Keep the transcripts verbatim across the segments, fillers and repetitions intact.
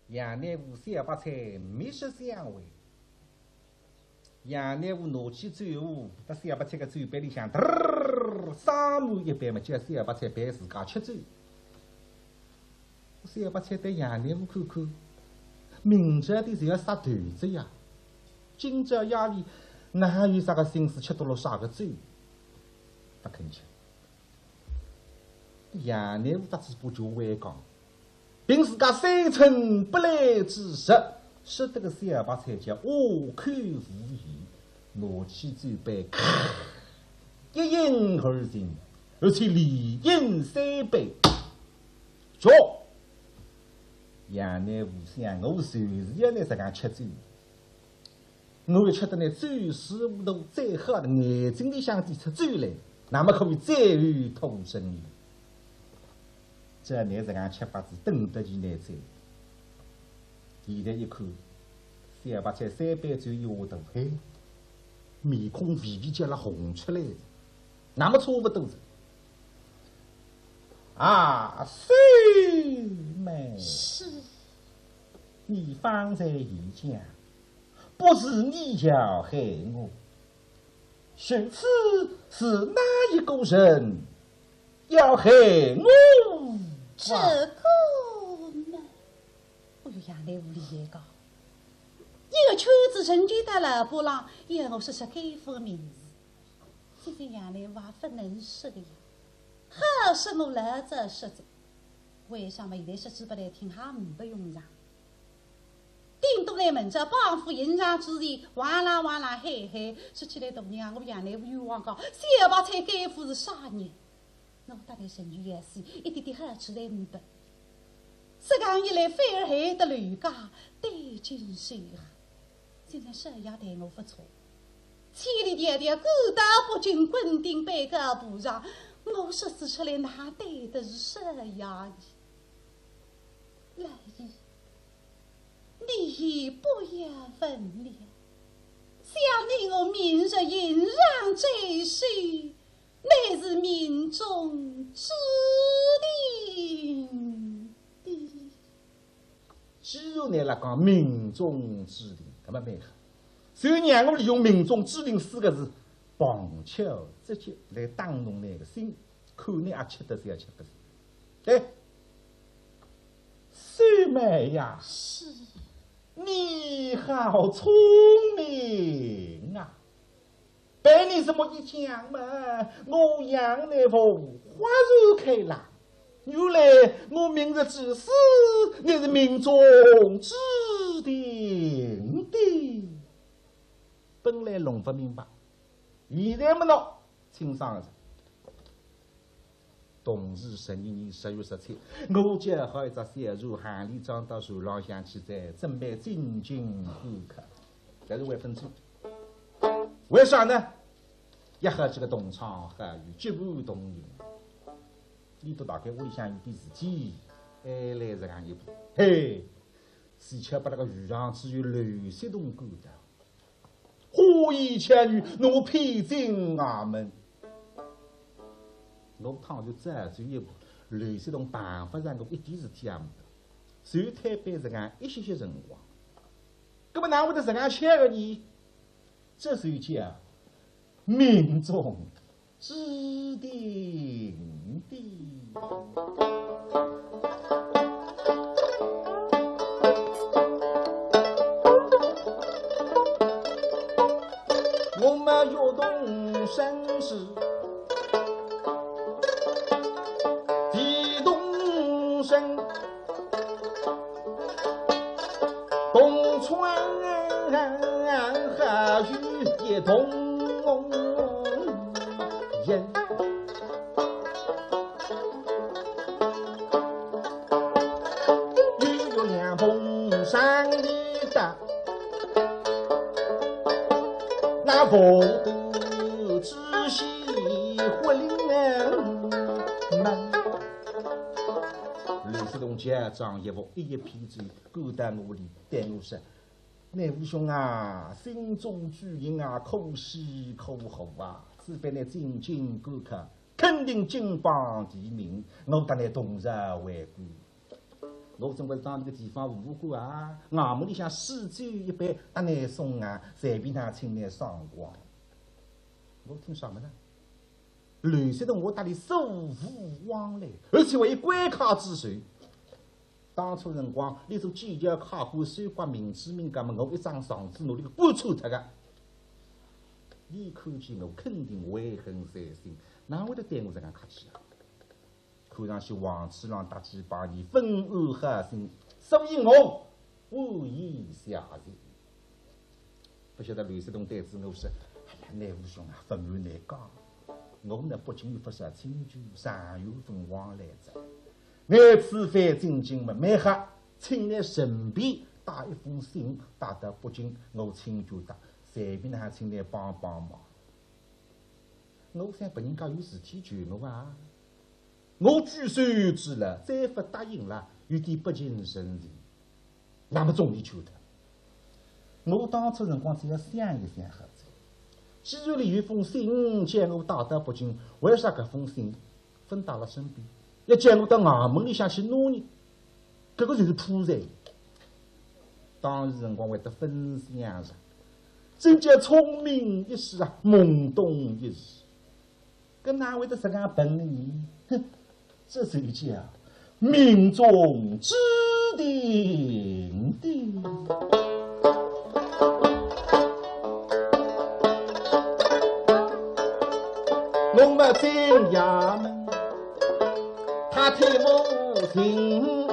杨乃武、小白菜面色相会。杨乃武拿起酒壶，搭小白菜个酒杯里向，嘚儿，斟满一杯嘛，叫小白菜陪自家吃酒。小白菜对杨乃武看看，明朝的就要杀头哉呀，今朝夜里哪有啥个心思吃多了啥个酒？勿肯吃。 杨乃武搭仔把酒壶讲，凭自家三寸不烂之舌，说得个小白菜叫哑口无言，拿起酒杯，咔，一饮而尽，而且连饮三杯。喏，杨乃武想，我就是要拿自家吃醉。 我要吃得拿最舒服的、最好的，眼睛里向滴出酒来，那么可以再有托生意。这拿自家吃法子等得及难哉。现在一看，小白菜三杯酒一下头，嘿，面孔微微叫了红出来了，那么差不多了。啊，秀妹，是。你方才已讲， 不是你要害我，是，是哪一个人要害我？这个嘛，哎哟，杨乃武厉害个，一个圈子人就到了波浪，要我说出该副名字，这个杨乃武也不能说的呀，好说我老早说着，为啥么现在说起不来听，还没用场。 顶多来明朝帮扶迎上之前，哇啦哇啦喊喊，说起来大人啊，我杨乃武冤枉个，小白菜该副是啥人？我搭伊陈旧要死，一点点好处侪没得。实梗一来，反而害得刘家担惊受吓。现在少爷待我不错，千里迢迢赶到北京，滚钉板个步上，我说是出来哪对得是少爷呢？老爷， 你也不要问了，想你我明日迎上再说，乃是命中注定的。既然倷拉讲命中注定，那么蛮好。所以让我利用命中注定四个字，旁敲侧击来打动倷个心，看倷阿吃得消吃勿消。哎， 秀妹呀，是。你好聪明啊！被你这么一讲嘛，我杨乃武豁然开朗。原来我明日之死，乃是命中注定的。本来弄勿明白，现在么喏，清爽了。 同治十二年十月十七，我叫好一只小船，行李装到船浪向去，再准备进京赶考。但是还勿准，为啥呢？约好几个同窗好友，结伴同行。俚笃大概屋里向有点事体，还来实梗一步。嘿，是巧拨那个余杭知县刘锡同赶到。 花言巧语，拿我骗进衙门。我倘若早走一步，刘锡同办勿着我一点事体也没得，就推扳实梗一歇歇辰光。那么哪会得实梗巧个呢？这就叫命中 注定的。我们要动身是地动身， 同窗好友一同饮，又有两捧上的刀，那佛度之喜活灵门。刘锡同假装一副一一批注， 赶到我里对我说：“乃武兄啊，心中巨灵啊，可喜可贺啊！只要倷进京赶考，肯定金榜题名，我搭倷同朝为官。”我总归是当地个地方武官啊，衙门里向喜酒一杯，搭倷送啊，随便哪请倷赏光。我听啥么呢？刘锡同我搭俚素无往来，而且还有关卡之仇。当初辰光，俚做几家卡官收刮民脂民膏么，我一张状子拿俚个官抽脱个。俚看见我肯定怀恨在心，哪会得对我实梗客气啊？ 看上去横竖浪搭几把年，分我好心，所以我婉言谢绝。勿晓得刘锡同对仔我说：“哎呀，乃武兄啊，勿瞒倷讲，我呢北京有勿少亲眷，常有往来哉。倷此番进京么，蛮好，请倷顺便带一封信带到北京，我亲眷搭，随便哪请倷帮帮忙。”我想别人家有事体求我啊， 我举手之劳，再勿答应了，有点不近人情，那么总得求脱。我当初辰光只要想一想好哉，既然俚有封信叫我带到北京，为啥搿封信勿带勒身边，要叫我到衙门里向去拿呢？搿个就是破绽。当时辰光会得分心啊，真叫聪明一时啊，懵懂一时。 搿哪会得实梗笨呢？哼，这就叫命中注定的。我们进衙门，他听我信，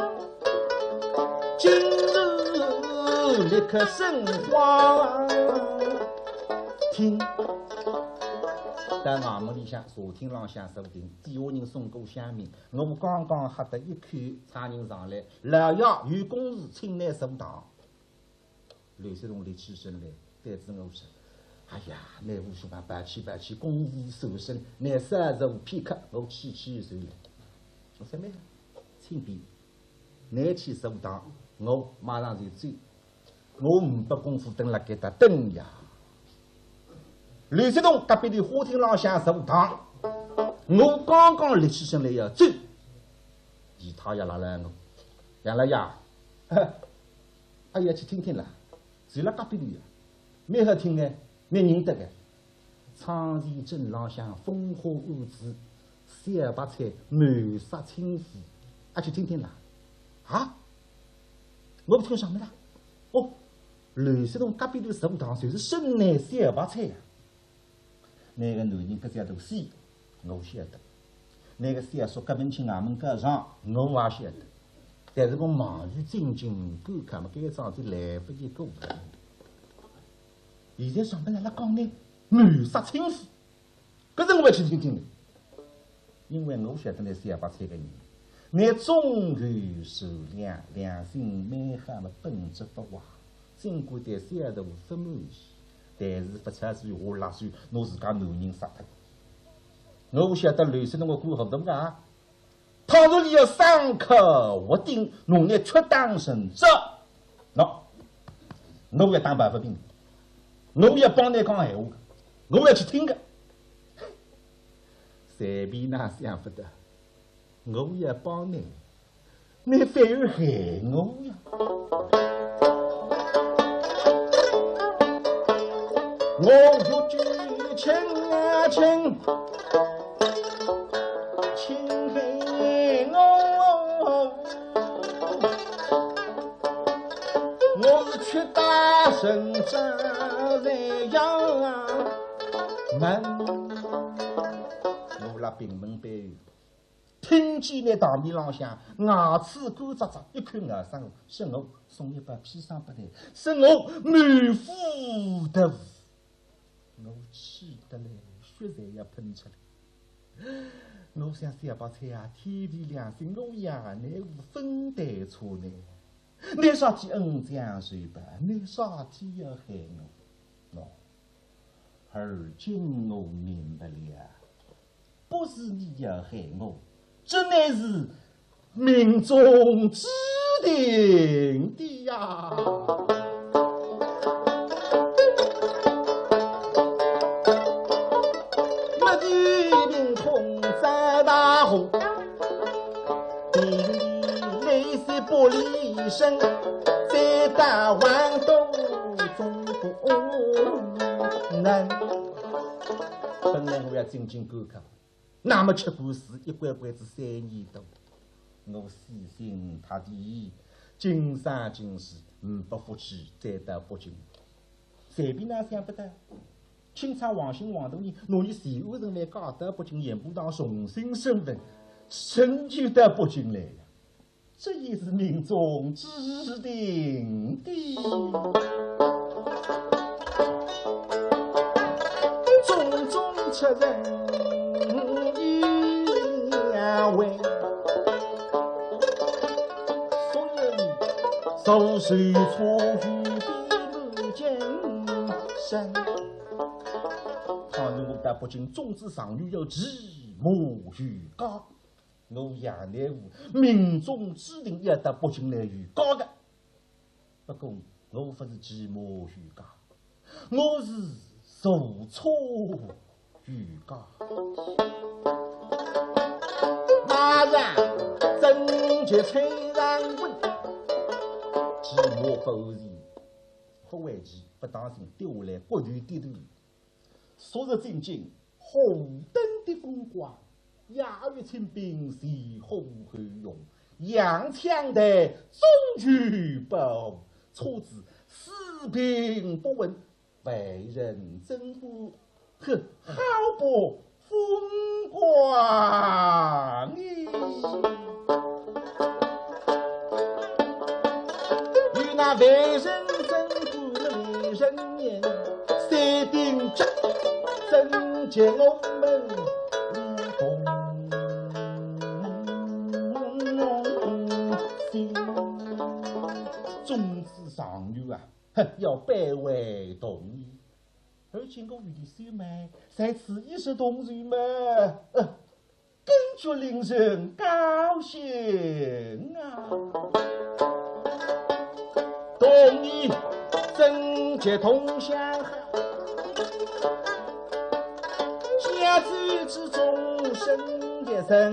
今日立刻升花厅。 到衙门里向，茶厅浪向坐定，底下人送过香茗，我刚刚喝得一口，差人上来：“老爷有公事，请倷坐堂。”刘锡同立起身来，对仔我说：“哎呀，乃武兄啊，抱歉抱歉，公事纏身，倷稍坐片刻，我去去就来。”我说：“蛮好，请便。 倷去坐堂，我马上就走。”我呒不功夫蹲辣该搭等呀。刘锡同隔壁头花厅浪向坐堂，我刚刚立起身来要走，李太爷拉拉我：“杨老爷，哎呀，去听听啦，就辣隔壁头呀，蛮好听个，蛮认得个。” 昌黎镇浪向风化案子，小白菜谋杀亲夫，阿去听听啦。啊？我勿听啥么啦？哦，刘锡同隔壁头坐堂就是沈黛小白菜呀。那个男人搿家头死，我晓得。 那个小叔葛文清衙门告状，我也晓得。但是我忙于进京赶考么，该桩事体来勿及过。现在上头辣辣讲呢，谋杀亲夫，搿是我要去听听的。因为我晓得倷小白菜个人，倷忠厚善良，良心蛮好么，本质勿坏。尽管对小徒勿满意，但是勿出手下辣手，拿自家男人杀脱。 我晓得刘锡同个官好大个啊，倘若伊要上口活钉，弄倷屈打成招，喏，我要打抱不平，我要帮倷讲闲话，我要去听个。随便哪想勿到，我要帮倷， 倷反而害我呀！我欲举亲啊亲，亲害我，我是屈打成招来呀！我辣屏门背后 听见倷堂面浪向牙齿干扎扎，一口咬煞我，说我送一包砒霜拨倷，说我谋夫夺妇，我气得来，血侪要喷出来。我想小白菜啊，天地良心，我爷倷勿分对错呢，倷啥体恩将仇报，倷啥体要害我？喏，而今我明白了。 不是你要害我，这乃是命中注定的呀。没地凭空栽大树，地里来些玻璃生，再打横都总不能。本来我要进京赶考，那么吃官司一关关仔三年多，我死心塌地，今生今世，嗯，不服气，再到北京。随便哪想不到，钦差王姓王大人，拿伊徐安城外嫁到北京演武堂，重新升文，升就到北京来了。 这也是命中注定的。种种出人意外，所以所受错遇的不精神。倘若我到北京中仔状元，要治墓游街。 我杨乃武命中注定要到北京来游街的。不过我不是治墓游街，我是坐车游街。马上正急催上问，治墓不是，不为急，不当心跌下来骨头跌断。 昨日进京，红灯的风光，夜雨清冰，前呼后拥，洋枪队终于报，车子四平八稳，万人争呼，哼，好不风光啊！ 与那万人争呼的万人面，山顶上，正见我们同心。中仔状元啊，哼，要拜为同年。而且我与你兄妹，在此一时同住嘛，呃， 更觉令人高兴啊！同年正值同乡好，家族之中生一人，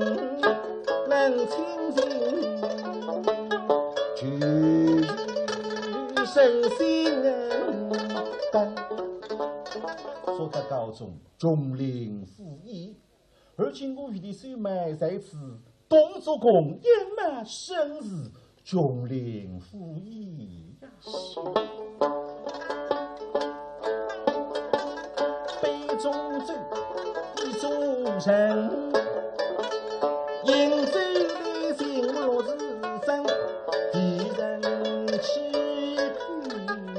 能亲近，就有生信人。说到高中，琼林赴宴， 而且我与你兄妹在此同桌共饮嘛，甚是琼林赴宴呀。杯中酒，意中人，饮酒未尽落日升，离人去，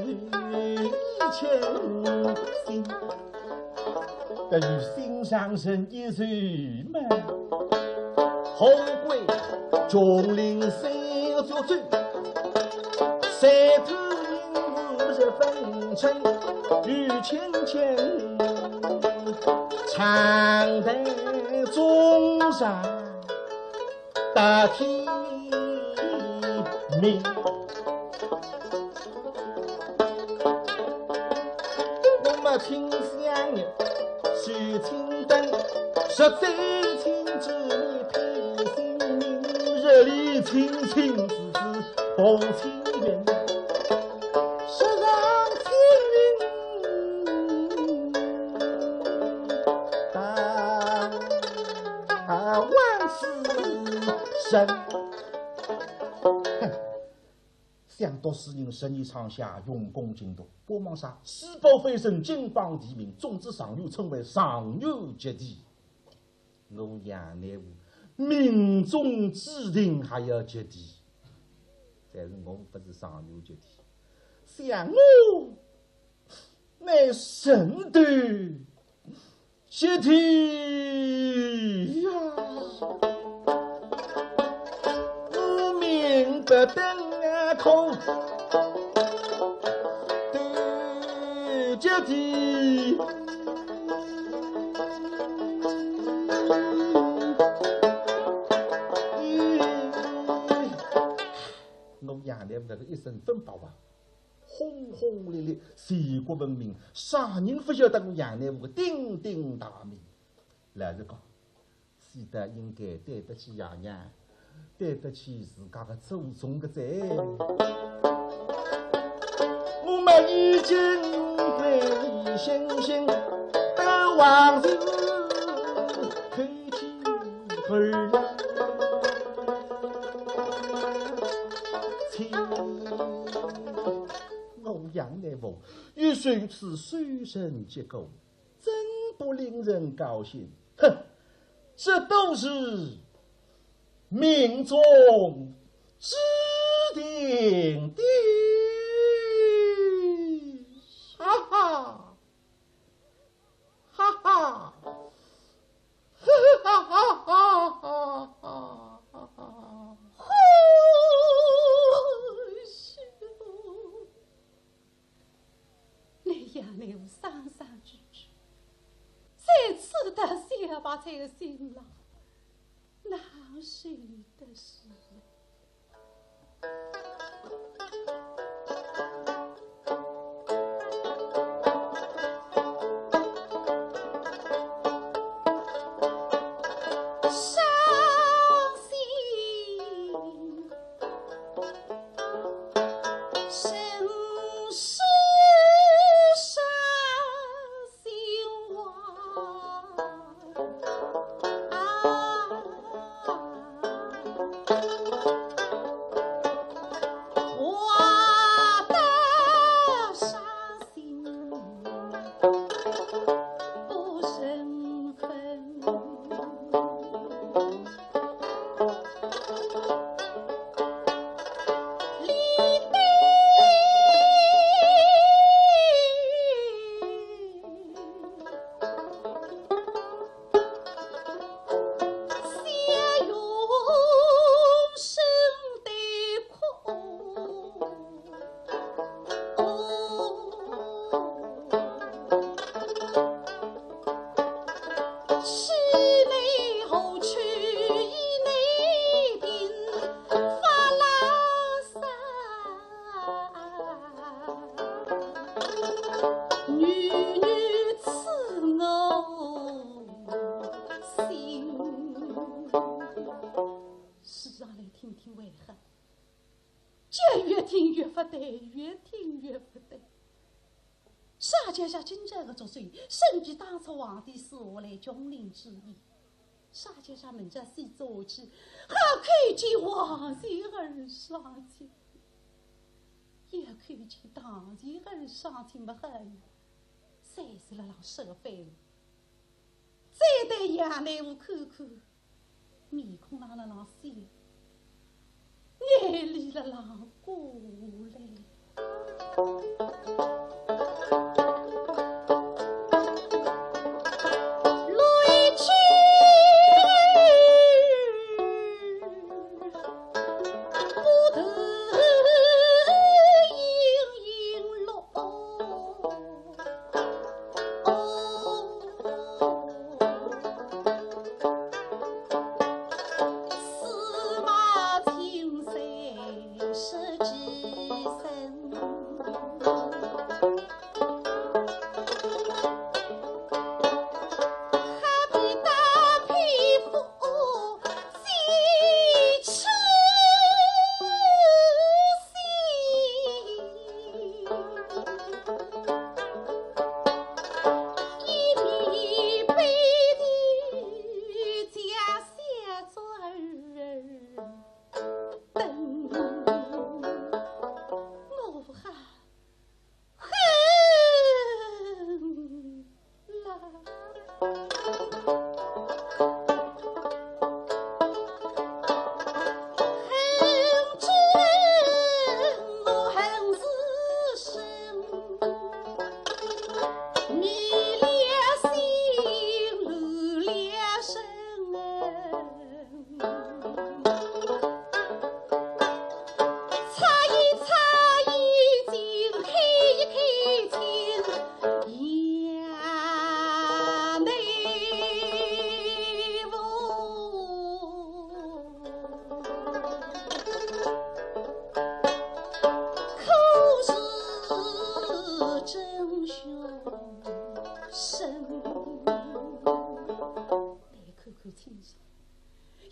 意牵心。 得与心上人一醉嘛，红归琼林三角洲，山头云雾十分沉，与千千长谈中上 到天明。我们清香日，水清灯，实在清知你配姓名，日里清清子子不清云，时上清云。 啊，万死神。哼，想读书人十年窗下用功精读，不忙啥，书包翻身，金榜题名，中仔状元，称为状元及第。我杨乃武，命中注定还要及第，但是我不是状元及第，想我 乃神头及第呀。无名不登啊，可得及第。我杨乃武搿个一身风宝啊， 轰轰烈烈，全国闻名，啥人勿晓得我杨乃武个鼎鼎大名？老实讲，死得应该对得起爷娘，对得起自家的祖宗的哉。我们已经被星星的王子口气而亲。我杨乃武有如此受人结果， 真不令人高兴。哼，这都是命中注定的。哈哈，哈哈，哈哈哈哈哈哈哈哈哈。那杨乃武声声句句，在此的小白菜的心浪，难受的是。伤心。 生死伤心王啊，活得伤心不忍 书上来听听为何？ 就越听越勿对，越听越勿对。啥叫啥今朝个作秀，胜比当初皇帝赐下来金陵之宴。啥叫啥明朝西走去，好看见皇帝而伤心，也看见当前而伤心么很，侪是辣浪说翻了。再对杨乃武看看， 面孔浪辣浪笑，眼泪辣浪挂来。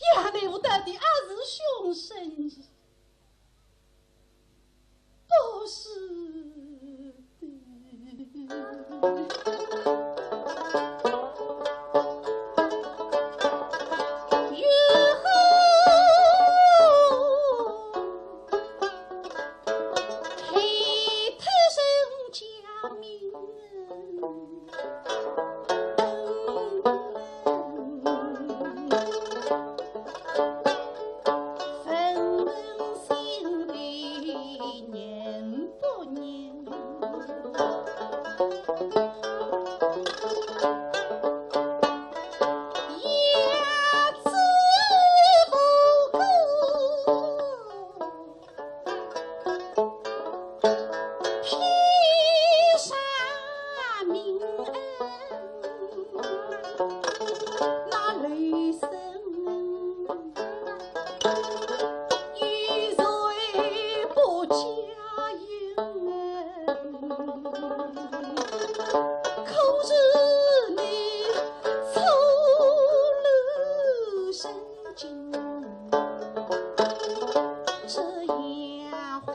呀，那我到底阿是凶手呢？不是的。哟吼，害得人家命。 天上明恩，那雷声雨水不加油，可是你粗鲁神经。 这样混。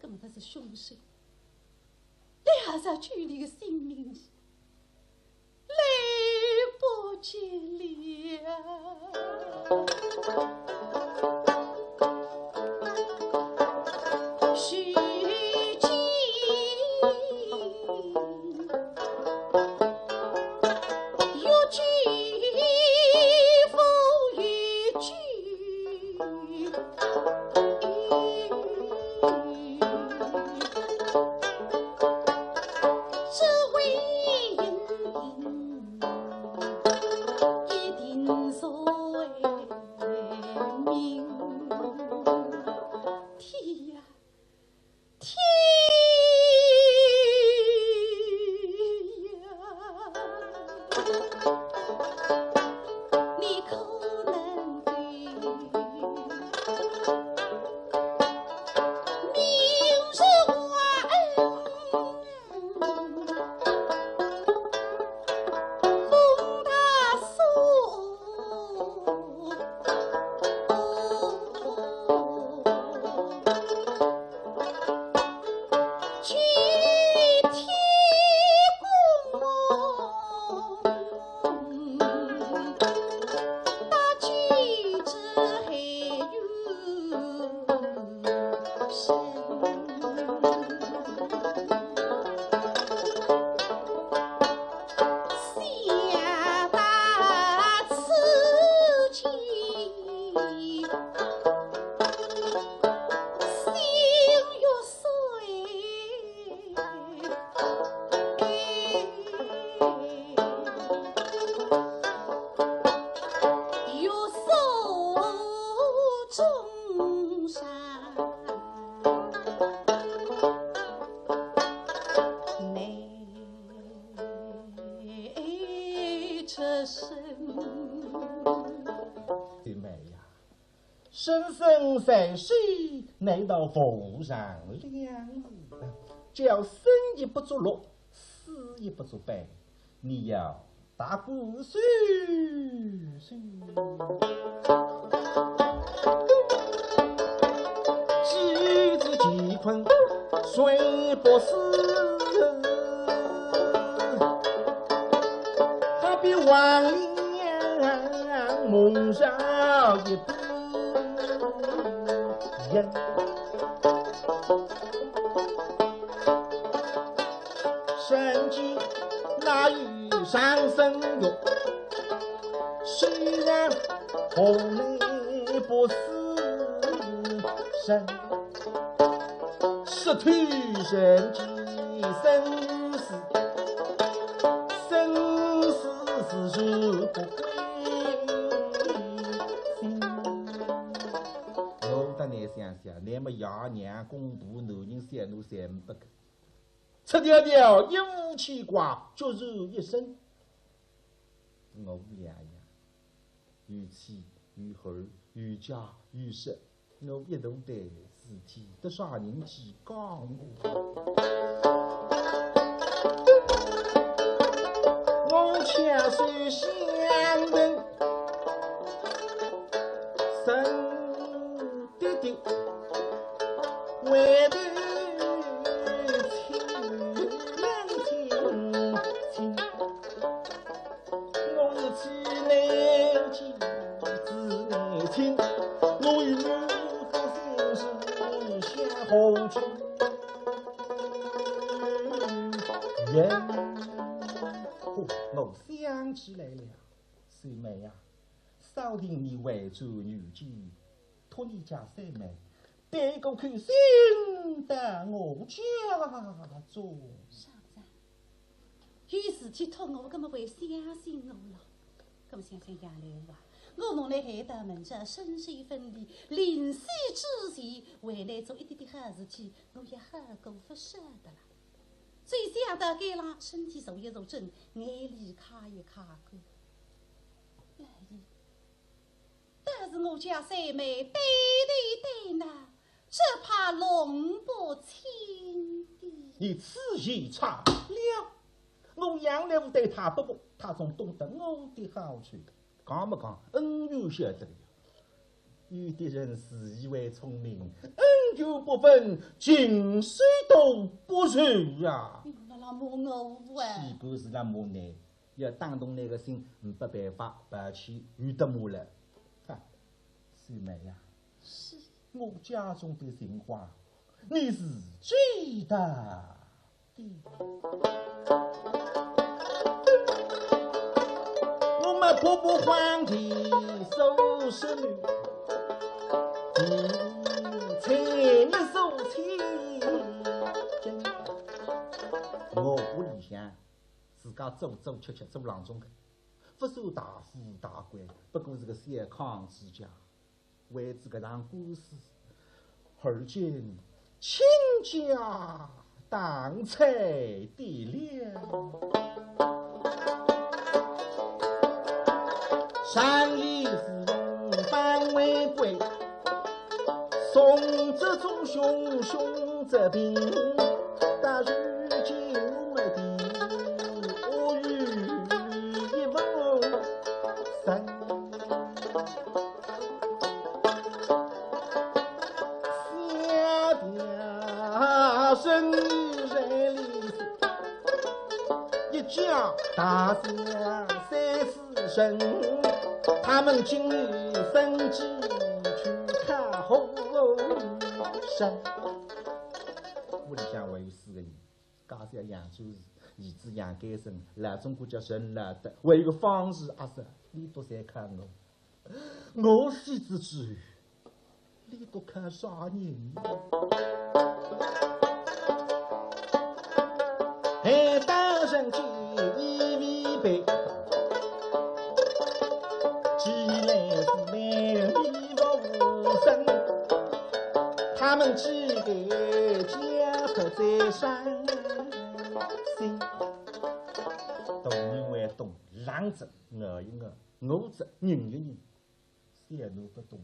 搿么他是凶手，你还是要救你的性命，来不及了。 天呀，天呀，你可能对明日我恩 妹呀， 生生世世，难道无常两字？只要生亦不足乐，死亦不足悲，你要大鼓岁岁。几日乾坤睡不死，何必望念 梦少一步。生计哪有长生月？虽然红梅不似人。 失去人间生死，生死是如不归心。我搭倷想想，倷么爷娘公婆男人三男三女个，赤条条一无牵挂，孑然一身。我爷呀，有妻有儿有家有室， 我一肚袋事体，搭啥人去讲？我却水相等，神的的，回头亲，亲，亲。我是妻内亲，子内亲，我与母不亲，是相好亲。人，哦，我想起来了，秀妹呀，少定你回转女家，托你家秀妹带个口信到我家中。啥子啊？有事体托我，搿么会相信我了？搿么想想杨乃武啊，我弄来海大门这身世分离，临死之前为倷做一点点好事体，我也好过勿舍得了。所以想到该浪，身体坐一坐正，眼泪揩一揩干。哎呀，但是我家秀妹对对对呐，只怕弄不清的。你此言差了，我杨乃武对她不薄，她总懂得我的好处。讲么讲，恩怨晓得了。有的人自以为聪明，恩怨不分，近水都不如啊。你辣辣骂我啊？岂不是辣骂倷？ 要打动倷个心，没办法，抱歉，有得骂了。哈，秀妹呀，是。我家中的情况，你是知道的。我们婆婆皇帝收拾女，你才你收钱。我屋里向 自家做做吃吃做郎中个，勿算大富大贵，不过是个小康之家。为仔搿场官司，而今倾家荡产的了。上一次用番为贵， 送这种凶凶这病，但如今我们的恶语一无声。下边人在里，一家大小三四 人，他们今日生计去看后生。屋里向还有四个人，家小杨周氏，儿子杨介生，老总管叫沈老德，还有个方氏阿嫂，俚笃侪看我。我死仔之后， 俚笃看啥人？哎，当人间一位白，既来是美丽无声，他们几个家不在伤心。大人还懂，冷着，我一我，我着，人一人。 小囡勿懂，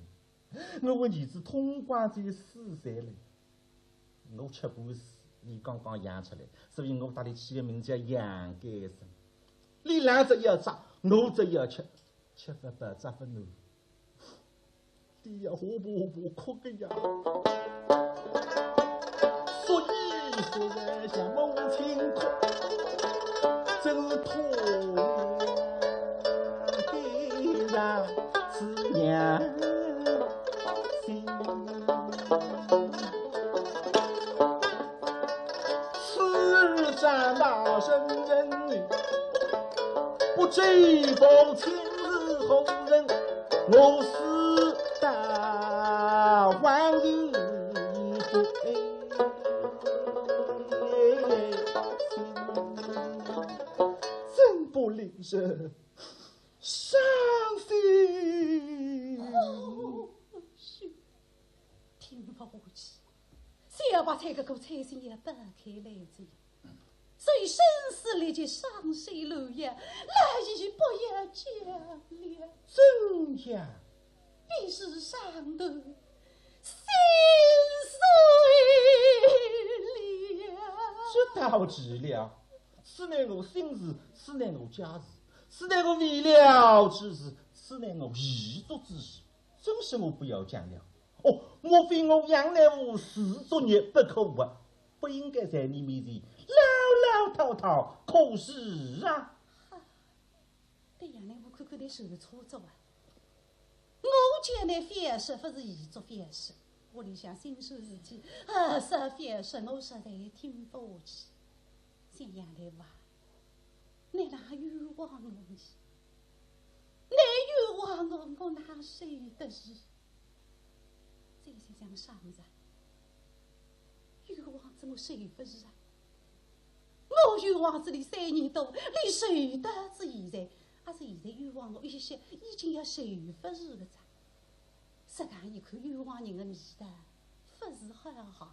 我个儿子通光只有四岁了，我吃官司，俚刚刚养出来，所以我搭俚起个名叫杨介生。俚冷着要着，饿着要吃，吃勿饱着勿暖。俚呀，活泼活泼哭个呀。 所以说人像母亲哭，真是痛的让子娘心。此日长大成人女，不知父亲是何人，我死到还有 真不令人伤心。哦，是，听勿下去，小白菜搿个菜心也打开来哉。所以生死立即双手乱摇，来也不要讲了。怎样？ 便是上头心碎了。这倒是了，此乃我心事，此乃我家事，此乃我未了之事，此乃我未做之事，真是我不要讲了。哦，莫非我杨乃武是作孽不可活，不应该在你面前老老套套，可是啊？对呀，杨乃武看看侪受错哉啊。我叫倷覅说，勿是伊做覅说，屋里向心事事体，啊，说覅说，我实在听勿下去。想杨乃武啊， 倷哪冤枉我呢？倷冤枉我，我哪受得住？再想想啥物事啊？冤枉仔我受勿住啊！我冤枉仔俚三年多，俚受得仔现在，阿是现在冤枉我一歇歇，已经要受勿住个哉。 实梗一看冤枉人个味道，勿是好好。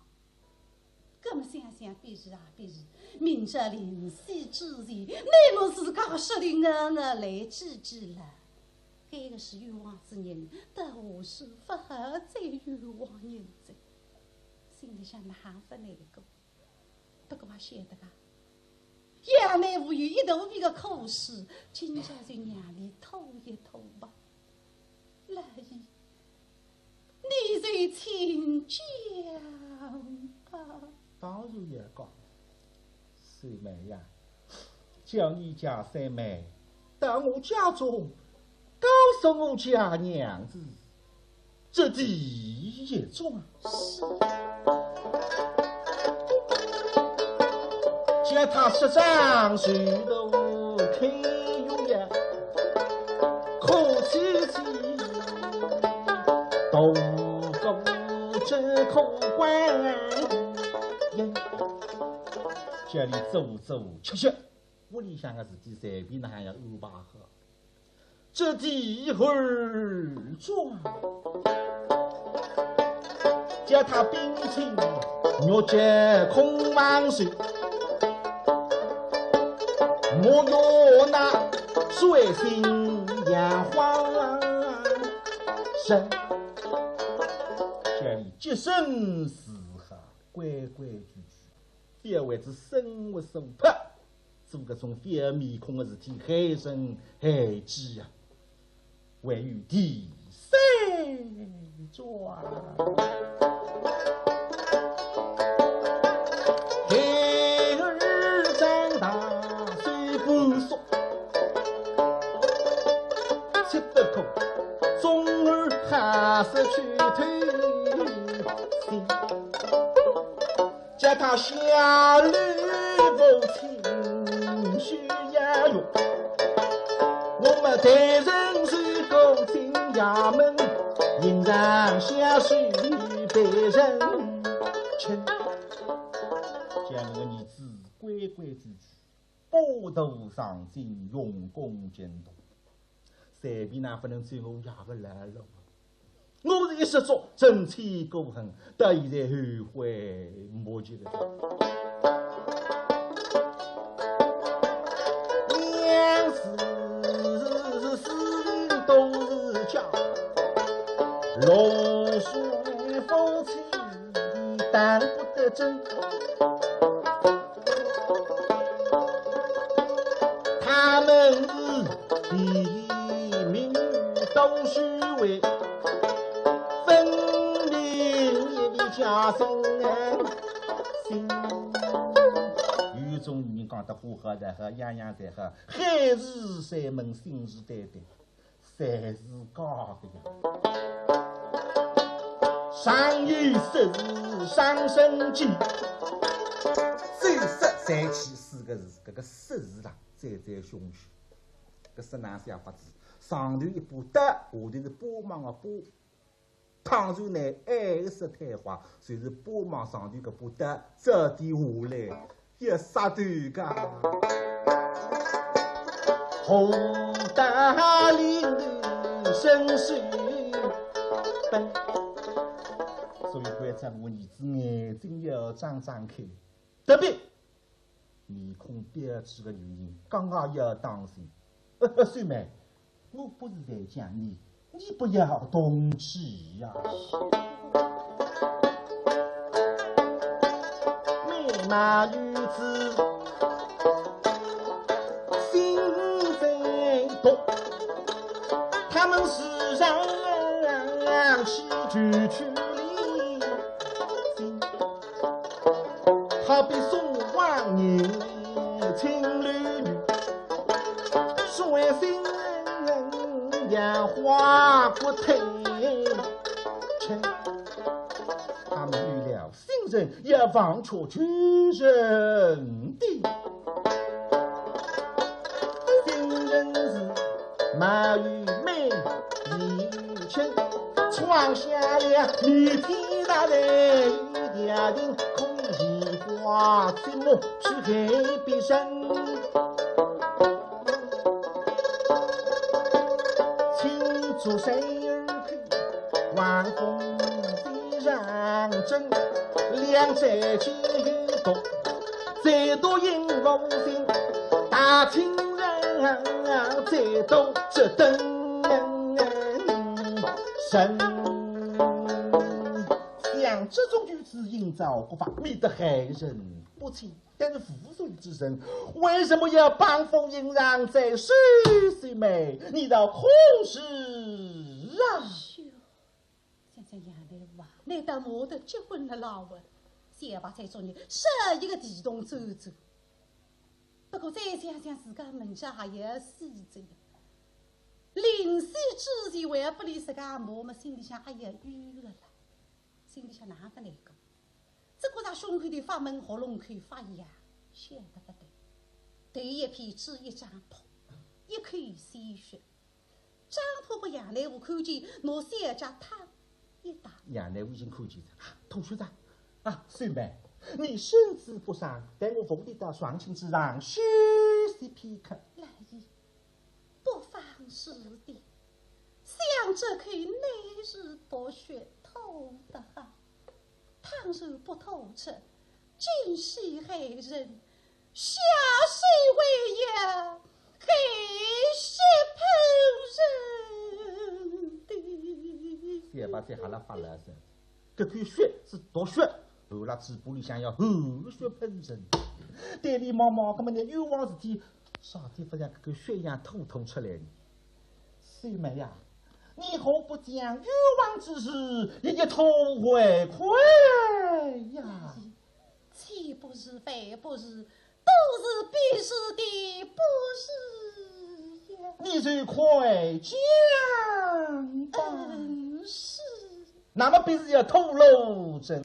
葛么想想，别时啊别时，明朝临死之前，倷么自家说俚硬硬来几句了。搿个是冤枉仔人，到下世勿好再冤枉人哉。心里向哪哼勿难过。 不过也晓得个，杨乃武有一肚皮个苦水，今朝就让俚吐一吐吧。老爷，你就请讲吧。当然要讲，秀妹呀，叫你家三妹到我家中，告诉我家娘子， 这第一桩。是。叫她说张水路开月呀，可气气，都不这可怪呀。叫俚做做吃吃，屋里向个事体随便哪样安排好。 这第二桩，叫她冰清玉洁空房睡，莫要那水性杨花人，叫俚洁身自好，规规矩矩，覅为仔生活所迫。 做搿种覅面孔个事体，害人害己呀。还有第三桩。孩儿长大虽不熟，切不可终日还是去偷腥。 叫她下楼无情需要用，我们待人如狗进衙门，迎上下手与别人亲。叫我儿子规规矩矩，八度上京，用功勤读。 随便哪哼勿能走我爷个老路啊。我是一失足，成千古恨，到现在后悔莫及了。娘子是死人都是家，龙叔夫妻担不得真。 他们是第一名都是为分明一个家心心。有种女人讲得花好的好，样样侪好，海誓山盟，信誓旦旦。 侪是假的呀。上有失字，上身记，最失才气四个字，搿个失字啦，最最凶险。搿是哪写法子？上头一把刀，下头是巴望个巴。倘若呢，爱是退化，就是巴望上头搿把刀，早点下来。 也杀头个。红大领深水奔。所以关照我儿子眼睛要张张开，特别面孔标致个女人，更加要当心。呃，呃，秀妹， 我不是在讲你，你不要动气呀。美貌女子心在比送往年青楼女，说心也花不退成。他们有了新人，也忘却旧人的。新人是貌与美， 年轻，闯下了弥天大罪，一条情可以花心目去给别人。青竹水儿去，晚风吹上阵，两者皆有毒，最毒应无心，大情人最毒这等 人。像这种句子营造国法，免得害人不浅。但是无罪之人，为什么要帮风引狼在手？秀妹，你倒可知啊？哟，想想杨乃武啊，难道我都结婚了老啊？小白菜中间，十一个地洞走走。 不过再想想自家门家也死哉，临死之前还要拨俚自家骂么，心里向哎呀冤个啦，心里向哪个难过？只觉着胸口头发闷，喉咙口发痒，晓得勿对。头一片嘴一张，噗，一口鲜血。 张婆拨杨乃武看见，拿小脚踏一踏。杨乃武已经看见了，啊，吐血哉。啊，秀妹，你身子不爽，待我扶你到床巾之上休息片刻。来也，不妨是的，想这口乃是毒血，痛得很。倘若不吐出，尽是害人 下手为也，害血喷人的。小白菜哈啦发牢骚，搿口血是毒血，含辣嘴巴里向要含血喷人。对俚望望，搿么倷冤枉事体，啥地方像搿口血一样吐吐出来呢？秀妹呀，你何不将冤枉之事一一吐为快呀？ 千不是，万不是，都是必是的，不是呀。你就快讲吧。嗯，是。那么必是要吐露真。